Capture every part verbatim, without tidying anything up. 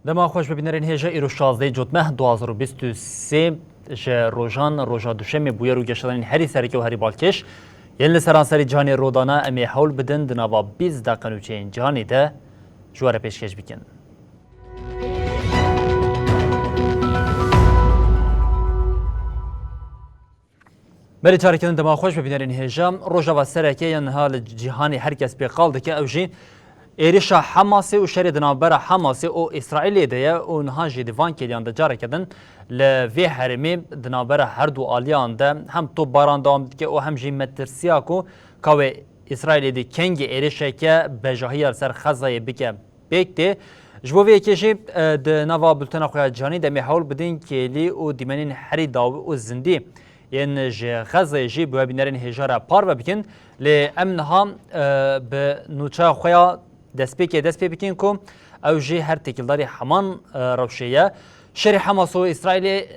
Dema xweş be bînerên hêja, îro şazdehê Cotmeh du hazar û bîst û sê ji rojan, roja duşemê bûyer û geşedanên herî sereke û herî balkêş yên li seranserî cîhanê rodana, em ê hewl bidin di nava bîst deqe nûçeyên cîhanê de ji we re pêşkêş bikin. Berê careke din dema xweş be bînerên hêja. Rojava sereke ya niha li cîhanê her kes pê qal dike, ew jî êrişa Hamasê û şerê di navbera Hamasê û Îsraîlê de ye û niha jî di van kêliyan de careke din li vê herêmê di navbera her du aliyan de hem topbaran dewam dike û hem jî metirsiya ku ka wê Îsraîlê dê kengî êrişeke bejahiya li ser Xezayê bike pêk tê. Ji bo vê yekê jî, e, di nava bultena xwe ya cîhanî de em ê hewl bidin kêlî û dîmenên herî dawî û zindî yên ji Xezeyê jî bi we bînerên hêja re parve bikin. Lê em niha, e, bi nûçeya xwe ya destpêkê dest pê bikin ku ew jî her têkildarî heman, e, rewşê ye. Şerê Hamas û Îsraîlê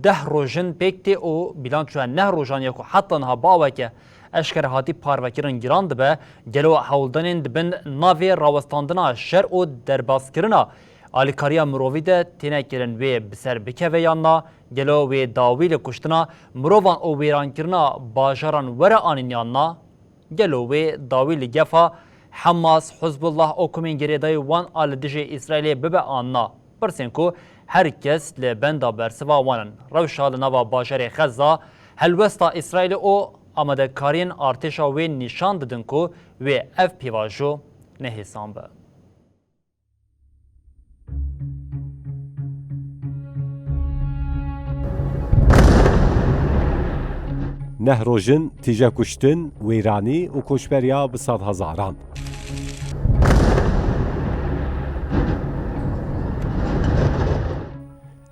deh roj in pêk tê û bîlançoya neh rojan ya ku heta niha bi aweke eşkere hatî parvekirin giran dibe. Gelo hewldanên di bin navê rawestandina şer û derbaskirina alîkariya mirovî de têne kirin wê bi ser bikeve yan na? Gelo wê dawî li kuştina mirovan û wêrankirina bajaran were anîn yan na? Gelo wê dawî li gefa Hamas, Hizbullah û komên girêdayî wan a li dijî Îsraîlê bibe an na? Pirsên ku her kes li benda bersiva wan in. Rewşa li nava bajarê Xezza, helwesta Îsraîlê û amadekariyên artêşa wê nîşan didin ku wê ev pêvajo nehêsan be. Neh rojin tîje kuştin, wêranî û koçberiya bi sedhezaran.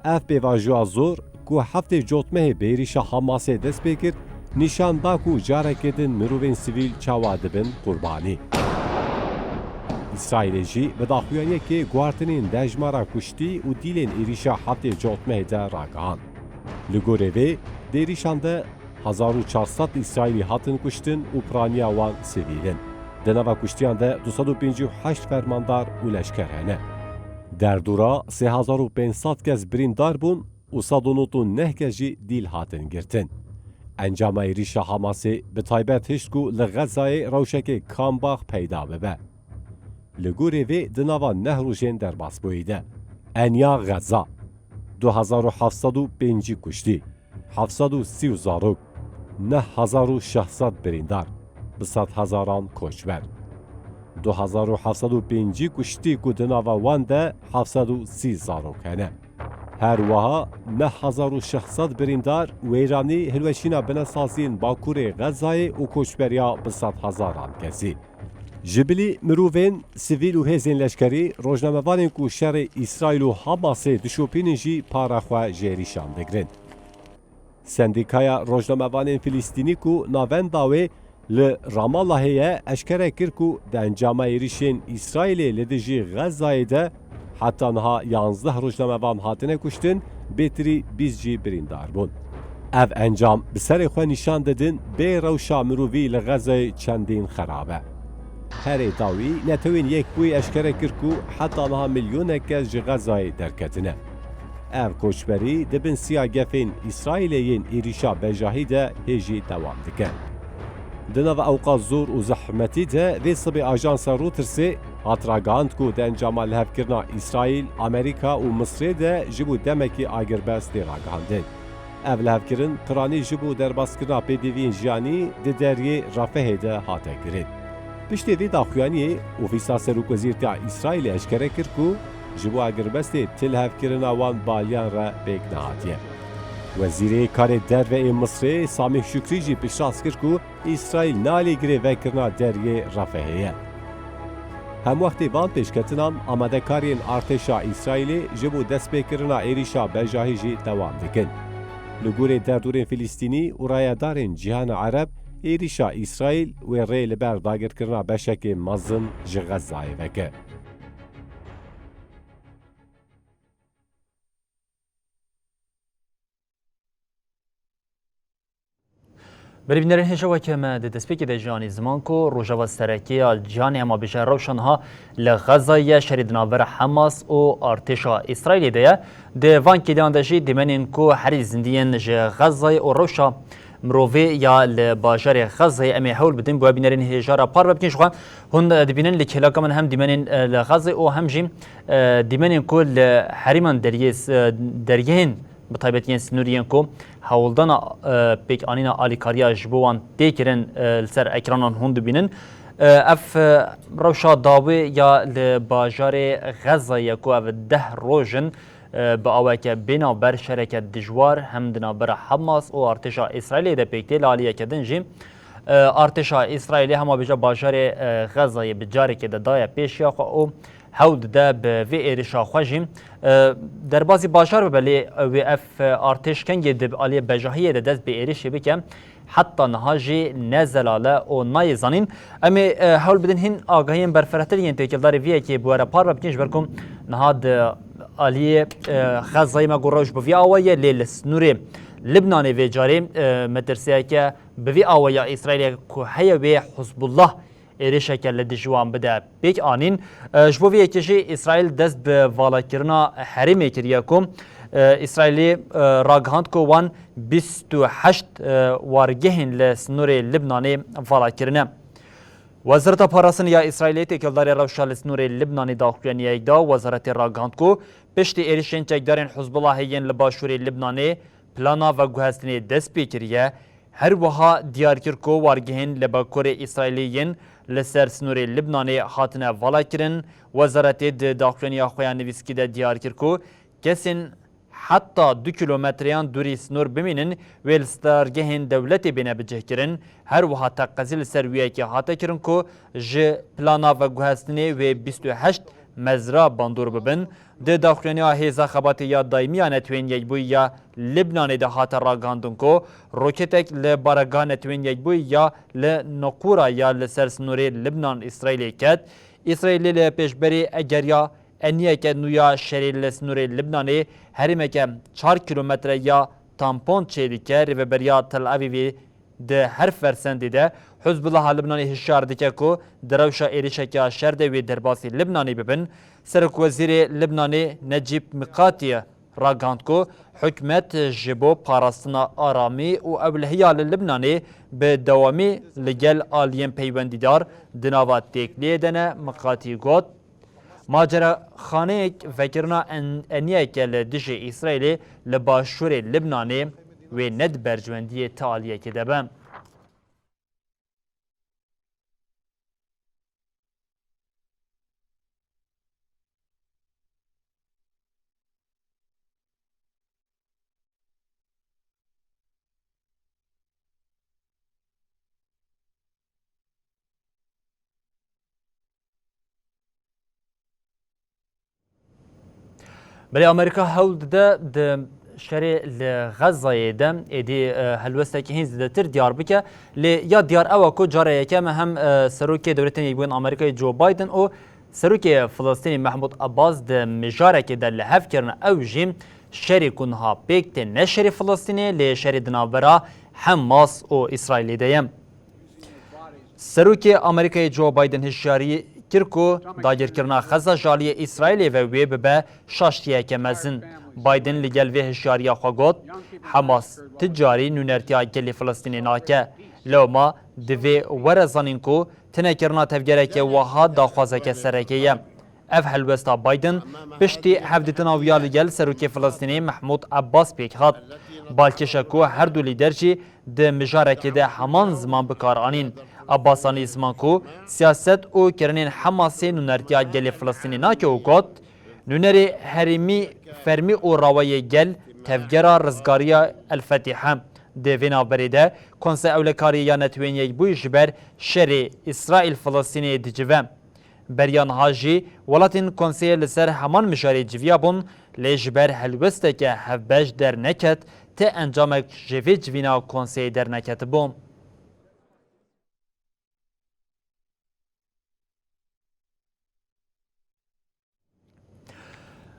Ev pêvajoya zor ku heftê Cotmehê bi êrîşa Hamasê dest pê kir, nîşan da ku careke din mirovên sivîl çawa dibin qurbanî. Îsraîlê jî bi daxuyaniyekê guhartinên dejmara kuştî û dîlên êrîşa heftê Cotmehê de ragihand. Li gorî vê, di êrîşan de hezar û çar sed Îsraîlî hatin kuştin û piraniya wan sivîl in. Di nava kuştiyan de du sed û pêncî û heşt fermandar û leşker hene. Derdora sê hezar û pênc sed kes birîndar bûn û sed û nod û neh kes jî dîl hatin girtin. Encama êrîşa Hamasê bi taybet hişt ku li Xezayê rewşeke kambax peyda bibe. Li gorî vê di nava neh rojên derbasbûyî de, enya Xeza, du hezar û heft sed û pêncî kuştî, heft sed û sî zarok, neh hezar û şeş sed birîndar, bi sedhezaran koçber. Du hezar û heft sed û pêncî kuştî ku di nava wan de heft sed û sî zarok hene. Her wiha neh hezar û şeş sed birîndar, wêranî, hilweşîna binesaziyên Bakurê Xezayê û koçberiya bi sedhezaran kesî. Ji bilî mirovên sivîl û hêzên leşkerî, rojnamevanên ku şerê Îsraîl û Hamasê dişopînin jî para xwe ji êrîşan digirin. Sendîkaya Rojnamevanên Filistînî ku navenda wê li Ramallahê ye, eşkere kir ku di encama êrîşên Îsraîlê li dijî Xezayê de heta niha yanzdeh rojnamevan hatine kuştin, bêtirî bîst jî birîndar bûn. Ev encam bi serê xwe nîşan didin bê rewşa mirovî li Xezayê çendîn xerab e. Herê dawî Netewên Yekbûyî eşkere kir ku heta niha milyonek kes ji Xezayê derketine. Ev koçberî di bin siya gefên Îsraîlê yên êrîşa bejahî de hê jî dewam dike. Di nava ewqa zor û zehmetî de vê sibê ajansa Reutersê hat ragihand ku di encama lihevkirina Îsraîl, Amerîka û Misrê de ji bo demekî agirbest tê ragihandin. Ev lihevkirin piranî ji bo derbaskirina pêdiviyên jiyanî di deriyê Refehê de hate kirin. Piştê vê daxuyaniyê, Ofîsa Serokwezîrtiya Îsraîlê eşkere kir ku ji bo agirbestê ti lihevkirina wan bi aliyan re pêk nehatiye. Wezîrê Karê Derve ê Misrê Samîh Şukrî jî piştrast kir ku Îsraîl ne alîgirê vekirina deriyê Refehê ye. Hemwextê van pêşketinan, amadekariyên artêşa Îsraîlê ji bo destpêkirina êrîşa bejahî jî dewam dikin. Li gorî derdorên Filistînî û rayedarên cîhana Ereb, êrîşa Îsraîl wê rê li ber dagirkirina beşekê mezin ji Xezayê veke. Berî bînerên hêja, weke me di destpêkê de jî anî ziman ku rojeva sereke ya cîhanê, hema bêje rewşa niha li Xezayê ye, şerê di navbera Hamas û artêşa Îsraîlê de ye. Di van kêliyan de jî dîmenên ku herî zindî yên ji Xezayê û rewşa mirovê ya li bajarê Xezayê em ê hewl bidin bi we bînerên hêja re parve bikin. Ji xwe hûn dibînin li kêleka min hem dîmenên, e, li Xezayê û hem jî, e, dîmenên ku li herêman deriyê, e, deriyên bi taybetî yên sînorî yên ku hewldana, e, pêkanîna alîkariya ji bo wan tê kirin, e, li ser ekranan hûn dibînin. E, ev, e, rewşa dawî ya li bajarê Xezayê ye ku ev deh roj in, e, bi aweke bênavber şereke dijwar hem di navbera Hamas û artêşa Îsraîlê de pêk tê, li aliyeke din jî, e, artêşa Îsraîlê hema bêje bajarê, e, Xezayê bi carekê de daye pêşiya xwe û hewl dide bi vê êrişa xwe jî, e, derbazî bajar bibe, lê wê ev, e, artêş kengê di aliyê bejahiyê de dest bi êrişê bike, heta niha jî ne zelal e û nayê zanîn. Em ê, e, hewl bidin hîn agahiyên berfirehtir yên têkildarî vê yekê bi we re parve bikin, ji ber ku niha di aliyê, e, Xezayê me got rewş bi vî awayî ye, lê li sînorê Libnanê vê carê, e, metirsiyeke bi vî awayî ya Îsraîlê ku heye wê Hizbullah êrişeke li dijî wan bide pêk anîn. E, ji bo vê yekê jî Îsraîl dest bi valakirina herêmê kiriye ku, e, Îsraîlê, e, ragihand ku wan bîst û heşt, e, wargehên li sînorê Libnanê vala kirine. Wezareta Parastinê ya Îsraîlê têkildarî rewşa li sînorê Libnanê daxuyaniyek da. Wezaretê ragihand ku piştî êrişên çekdarên Hizbullahê yên li başûrê Libnanê plana veguhestinê dest pê kiriye. Her wiha diyar kir ku wargehên li bakurê Îsraîlê yên li ser sînorê Libnanê hatine vala kirin. Wezaretê di daxuyaniya xwe ya nivîskî de diyar kir ku kesên heta du kîlometreyan dûrî sînor bimînin, wê li stargehên dewletê bêne bicihkirin. Her wiha teqezî li ser wî yekê hate kirin ku ji plana veguhestinê wê bîst û heşt mezra bandor bibin. Di daxuyaniya Hêza Xebatê ya Daîmî ya Netewên Yekbûyî ya Libnanê de hate ragihandin ku roketek li baregeha Netewên Yekbûyî ya li Nuqûra ya li ser sînorê Libnan-Îsraîlê ket. Îsraîlê li pêşberî egeriya eniyeke nû ya şerê li sînorê Libnanê herêmeke çar kîlometre ya tampon çêdike, rêveberiya Tel Avîvê di her fersendê de Hizbullaha Libnanê hişyar dike ku di rewşa êrişeke ya şer de wê derbasî Libnanê bibin. Serokwezîrê Libnanê Necîb Mikatî ragihand ku hikûmet ji bo parastina aramî û ewlehiya li Libnanê bi dewamî li gel aliyên peywendîdar di nava têkiliyê de ne. Mikatî got, Macerexaneyek vekirina en-, eniyeke li dijî Îsraîlê li başûrê Libnanê wê ne di bercwendiyê ti aliyekê de be. Belê Amerîka hewl dide di şerê li Xezayê de êdî, e, helwestekî hîn zêdetir diyar bike. Lê ya diyar ew e ku cara yekem e hem, e, Serokê Dewletên Yekbûyî yên Amerîkayê Joe Biden û Serokê Filistînê Mehmûd Abbas di mijarekê de li hev kirine. Ew jî şerê ku niha pêk tê ne şerê Filistînê, lê şerê di navbera Hamas û Îsraîlê de ye. Serokê Amerîkayê Joe Biden hişyarî kir ku dagirkirina Xeza ji aliyê Îsraîlê ve wê bibe şaştiyeke mezin. Biden li gel vê hişyariya xwe got, Hamas ti carî nûnertiya gelê Filistînê nake. Lewma divê were zanîn ku tinekirina tevgereke wiha daxwazeke sereke ye. Ev helwesta Biden piştî hevdîtina wî ya li gel Serokê Filistînê Mehmûd Abbas pêk hat. Balkêş e ku her du lîder jî di mijarekê de heman ziman bi kar anîn. Abbas anî ziman ku siyaset û kirinên Hamasê nûnertiya gelê Filistînê nake û got, Nûnerê herêmî fermî û rawayê gel tevgera rizgariya El Fetîh e. Di vê navberê de Konseya Ewlekariyê ya Netewên Yekbûyî ji ber şerê Îsraîl-Filistînê dicive. Beriya niha jî welatên konseyê li ser heman mijarê civiya bûn, lê ji ber helwesteke hevbeş derneket, ti encamek ji vê civîna konseyê derneketibû.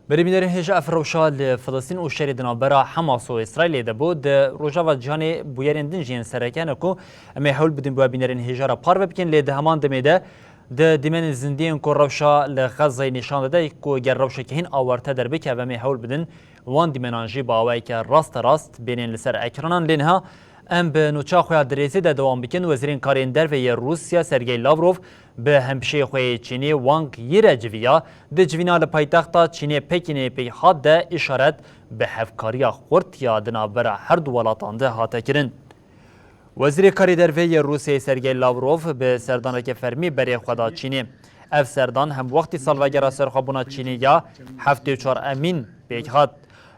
Berê bînerên hêja, ev rewşa li Filistîn û şerê di navbera Hamas û Îsraîlê de bû. Di rojava cîhanê bûyerên din jî yên sereke ne ku em ê hewl bidin bi we bînerên hêja re parve bikin, lê di heman demê de di dîmenên zindî yên ku rewşa li Xezeyê nîşan dide ku ger rewşeke hîn awarte derbikeve, em ê hewl bidin wan dîmenan jî bi awayeke rasterast bênên li ser ekranan. Lê niha em bi nûça xwe ya dirêzê de dewam bikin. Wezîrên Karên Derve yê Rûsya Sergey Lavrov bi hempişeyê xwe yê Çînê Wang Yi re civiya. Di civîna li paytexta Çînê Pekînê pêk hat de îşaret bi hevkariya xurt ya di navbera her du welatan de hate kirin. Wezîrê Karê Derve yê Rûsyayê Sergey Lavrov bi serdaneke fermî berê xwe da Çînê. Ev serdan hemwextî salvegera serxwebûna Çînê ya heftê û çar Emîn pêk hat.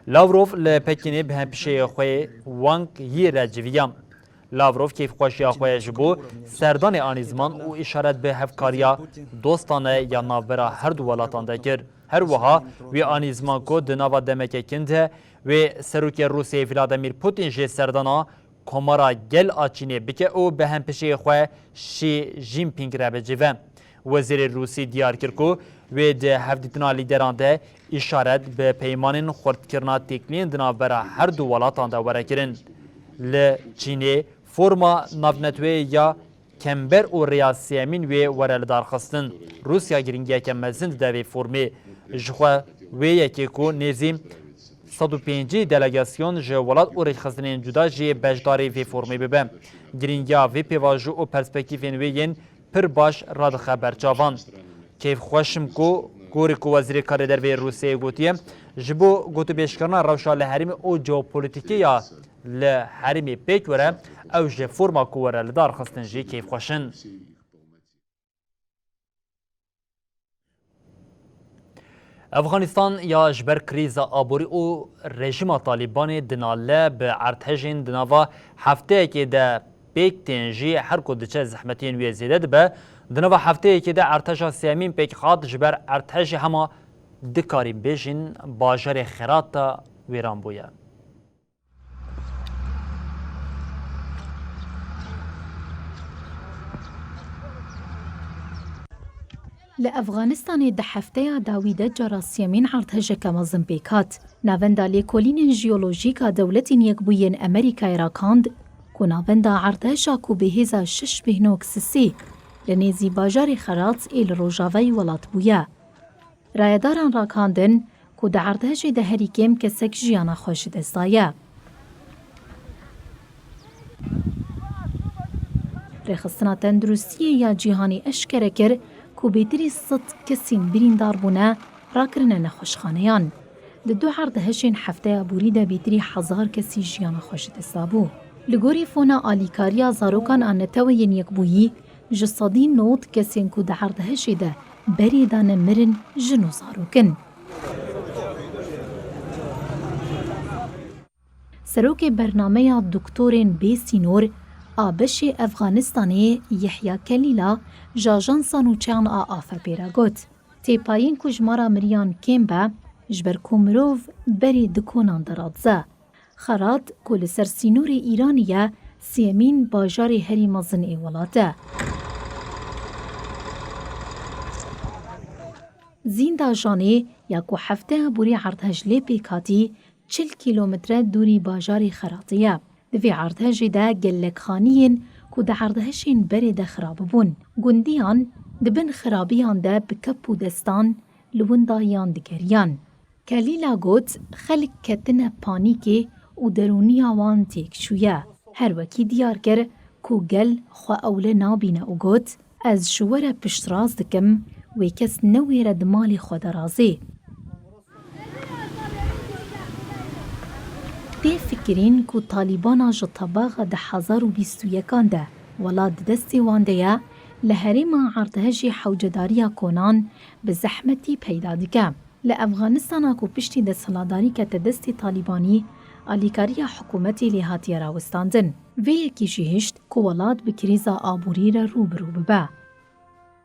Lavrov li Pekînê bi hempişeyê xwe yê Wang Yi re civiya. Lavrov kêfxweşiya xwe ji bo serdanê anî ziman û îşaret bi hevkariya dostane ya navbera her du welatan de kir. Her wiha wî anî ziman ku di nava demeke kin de wê Serokê Rûsyayê Vladimir Putin jê serdana Komara Gel a Çînê bike û bi hempişeyê xwe Xi Jinping re bicive. Wezîrê Rûsî diyar kir ku wê di hevdîtina lîderan de îşaret bi peymanên xurtkirina têkiliyên di navbera her du welatan de were kirin. Li Çînê forma navneteweyê ya kember û rêya sêyemîn wê were lidarxistin. Rûsya giringiyeke mezin dide vê formê. Jixwe wê yekê ku nêzî sed û pêncî delegasyon ji welat û rêkxistinên cuda jî beşdarî vê formê bibe. Giringiya vê pêvajo û perspektîfên wê yên pir baş radixe ber çavan. Kêfxweş im ku gorî ku Wezîrê Karê Derve yê Rûsyayê gotiye, ji bo gotûbêjkirina rewşa li herêmê û jeopolîtîkê ya li herêmê pêk were, ew ji forma ku were lidarxistin jî kêfxweş in. Efxanistan ya ji ber krîza aborî û rejîma Talîbanê dinale bi erdhejên di nava hefteyekê de pêk tên jî her ku diçe zehmetiyên wê zêde dibe. Di nava hefteyekê de erdheja sêyemîn pêk hat ji ber erdhejê hema dikarîn bêjin bajarê Xerat de wêran bûye. Li Efxanistanê di hefteya dawî de cara siyemîn erdhejeke mezin pêk hat. Navenda Lêkolînên Jiyolojîk a Dewletên Yekbûyî yên Amerîkayê rakand ku navenda erdheja ku bi hêza şeş bêhnok sisê li nêzî bajarê Xerat ê li rojavayî welat bûye. Rayedaran rakandin ku di erdhejê de herî kêm kesek jiyana xwe ji dest daye. Rêxistina Tenduristiyê ya Cîhanî eşkere kir ku bêtirî sed kesên birîndar bûne, rakirine nexweşxaneyan. Di du erdhejên hefteya borî de bêtirî hezar kesî jiyana xwe ji dest dabû. Li gorî fona alîkariya zarokan a Neteweyên Yekbûyî, ji sedî nod kesên ku di erdhejê de berê dane mirin jin û zarok in. Serokê Bernameya Doktorên Bê Sînor a beşê Efxanistanê Yehya Kelîla ji Ajansa Nûçeyan a A F P'ê re got, têpayîn ku jimara miriyan kêm be, ji ber ku mirov berê di konan de radize. Xerat ku li ser sînorê Îranê ye, sêyemîn bajarê herî mezin ê welat e. Zîndajanê ya ku hefteya borî erdhej lê pêk hatî, çil kîlometre dûrî bajarê Xeratê ye. Di vê erdhejê de gelek xaniyên ku di erdhejên berê de xirabibûn, gundiyan di bin xirabiyan de bi kep û destan li windahiyan digeriyan. Kelîla got, xelk ketine panîkê û derûniya wan têk çûye. Her wekî diyar kir ku gel xwe ewle nabîne û got, ez ji we re piştrast dikim, wê kes newêre di malê xwe de razê. Tê fikirîn ku Talîbana ji tebaxa du hezar û bîst û yekan de welat di destê wan de ye, li herêma erdhejê hewcedariya konan bi zehmetî peyda dike. Li Efxanistana ku piştî desthilatdarî kete destê Talîbanî, alîkariya hikûmetê lê hatiye rawestandin. Vê yekê jî hişt ku welat bi krîza aborî re rû bi rû bibe.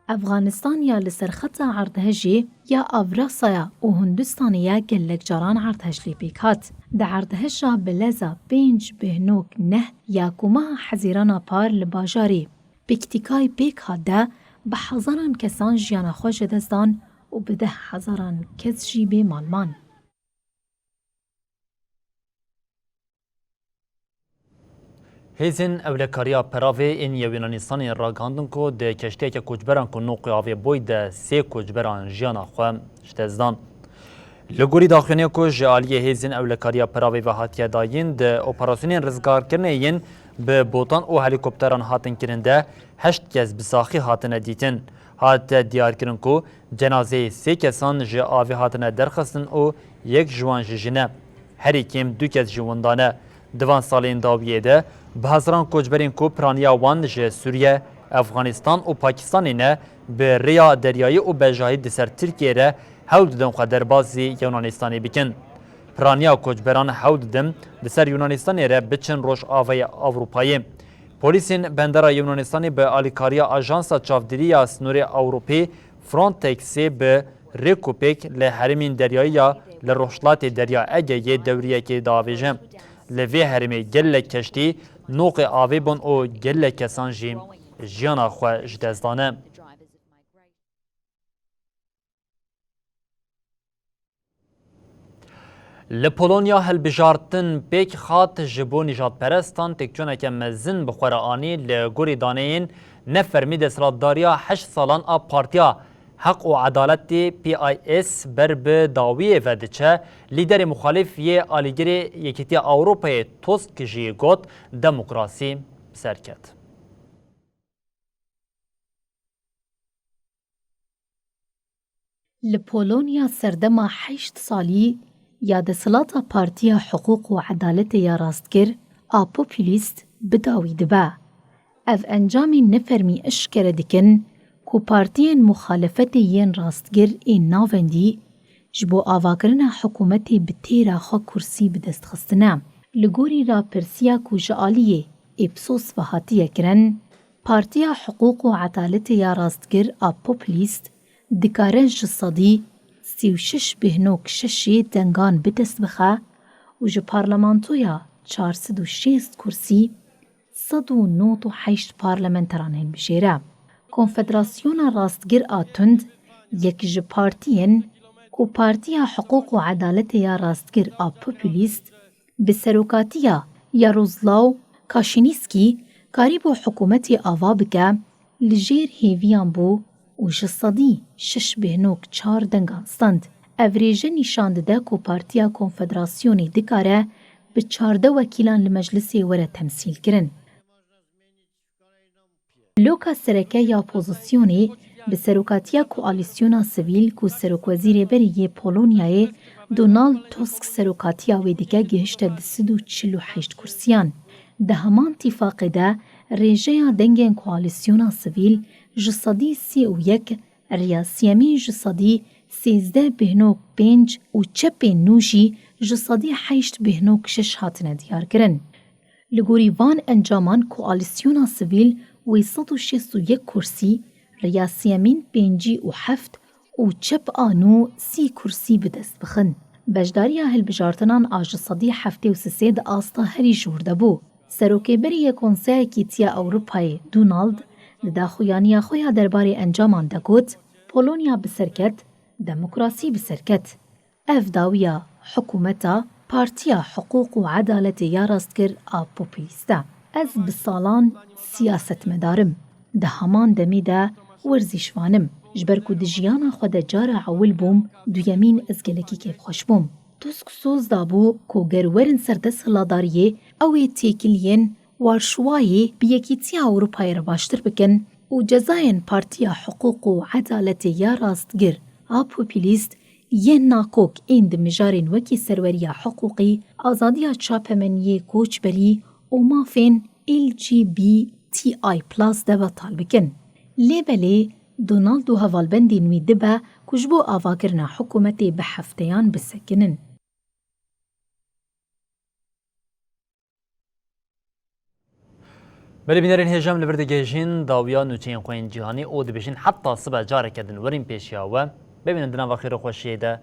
Efxanistan ya li ser xeta erdhejê ya Avrasaya û Hindistanê ya gelek caran erdhej lê pêk hat. Di erdheja bi leza pênc bêhnok neh ya ku meha Hezîrana par li bajarê Pîktîkay pêk hat de bi hezaran kesan jiyana xwe ji dest dan û bi deh hezaran kes jî bê mal man. Hêzên Ewlekariya Peravê ên yê Yunanistanê ragihandin ku di keştiyeke koçberan ku noqê avê boy de sê koçberan jiyana xwe ji dest dan. Li gorî daxuyaniyê ku ji aliyê Hêzên Ewlekariya Peravê ve hatiye dayîn, di operasyonên rizgarkirinê yên bi botan û helîkopteran hatin kirin de heşt kes bi saxî hatine dîtin. Hate diyarkirin ku cenazeyê sê kesan ji avê hatine derxistin û yek ji wan ji jin e. Herî kêm du kes jî winda ne. Di van salên dawiyê de bi hezaran koçberên ku piraniya wan ji Sûriye, Efxanistan û Pakistanê ne, bi rêya deryayî û bejahî di ser Tirkiyê re hewl didin xwe derbasî Yunanistanê bikin. Piraniya koçberan hewl didin di ser Yunanistanê re biçin Rojavayê Ewropayê. Polîsên bendera Yunanistanê bi alîkariya Ajansa Çavdêrî ya Snorê Ewropê, Frontexê, bi rêkopêk li herêmên deryayî ya li rojhilatê Derya Egeyê dewriyekê diavêje. Li vê herêmê gelek keştî noqê avê bûn û gelek kesan jî jiyana xwe ji dest dane. Li Polonya hilbijartin pêk hat, ji bo nîjadperestan têkçûneke mezin bi xwe re anî. Li gorî daneyên nefermî, desthilatdariya heşt salan a Partiya Heq û Edaletê, P I S, ber bi dawiyê ve diçe. Lîderê muxalîf yê alîgirê Yekîtiya Ewropayê Tusk jî got, demokrasî bi ser ket. Li Polonya serdema heşt salî ya desthilata Partiya Hiqûq û Edaletê ya Rastgir a populîst bi dawî dibe. Ev encamên nefermî eşkere dikin ku partiyên muxalefetê yên rastgir ên navendî ji bo avakirina hikûmetê bi têra xwe kursî bi dest xistine. Li gorî rapirsiya ku ji aliyê Ipsos ve hatiye kirin, Partiya Hiqûq û Edaletê ya Rastgir a populîst dikare ji sedî sî û şeş bêhnok şeşê dengan bi dest bixe û ji parlamentoya çar sed û şêst kursî sed û nod û heşt parlamenteran hilbijêre. Konfederasyona Rastgir a Tund yek ji partiyên ku Partiya Hiqûq û Edaletê ya Rastgir a populîst bi serokatiya Yaroslaw Kaşinîskî karîbû hikûmetê ava bike, li jêr hêviyan bû û ji sedî şeş bêhnok çar dengan stend. Ev rêje nîşan dide ku Partiya Konfederasyonê dikare bi çardeh wekîlan li meclisê were temsîlkirin. Bloka sereke ya opozisyonê bi serokatiya koalîsyona sivîl ku serokwezîrê berî yê Polonyayê Donald Tusk serokatiya wê dike gihişte du sed û çil û heşt kursiyan. Di heman tîfaqê de rêjeya dengên koalîsyona sivîl ji sedî sê û yek, riya siyemîn ji sedî sêzdeh bêhnok pênc û çepên nû jî ji sedî heşt bêhnok şeş hatine diyarkirin. Li gorî van encaman koalîsyona sivîl wê sed û şêst û yek kursî, riya siyemîn pêncî û heft û çep a nû sî kursî bi dest bixin. Beşdariya hilbijartinan a ji sedî heftê û sisê di asta herî jor de bû. Serokê berî yê Konseya Yekîtiya Ewropayê Donald di daxuyaniya xwe ya derbarê encaman de got, Polonya bi ser ket, demokrasî bi ser ket. Ev dawiya hikûmeta Partiya Hiqûq û Edaletê ya Rastgir a populîst e. Ez bi salan siyasetmedar im. Di heman demê de werzîşvan im. Ji ber ku di jiyana xwe de cara ewil bûm, duyemîn ez gelekî kêfxweş bûm. Tusk soz dabû ku ger werin ser desthilatdariyê, ew ê têkiliyên Warşawayê bi Yekîtiya Ewropayê re baştir bikin û cezayên Partiya Hiqûq û Edaletê ya Rastgir a populîst yên nakok ên di mijarên wekî serweriya hiqûqî, azadiya çapemeniyê, koçberî û mafên L G B T I plus de betal bikin. Lê belê Donald û hevalbendên wî dibe ku ji bo avakirina hikûmetê bi hefteyan bisekinin. Belê bînerên hêja, em li vir digihêjin dawiya nûçeyên xwe yên cîhanî û dibêjin heta sibe careke din werîn pêşiya we. Bimînin di nava xêr û xweşiyê de,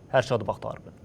her şad û bextewar bin.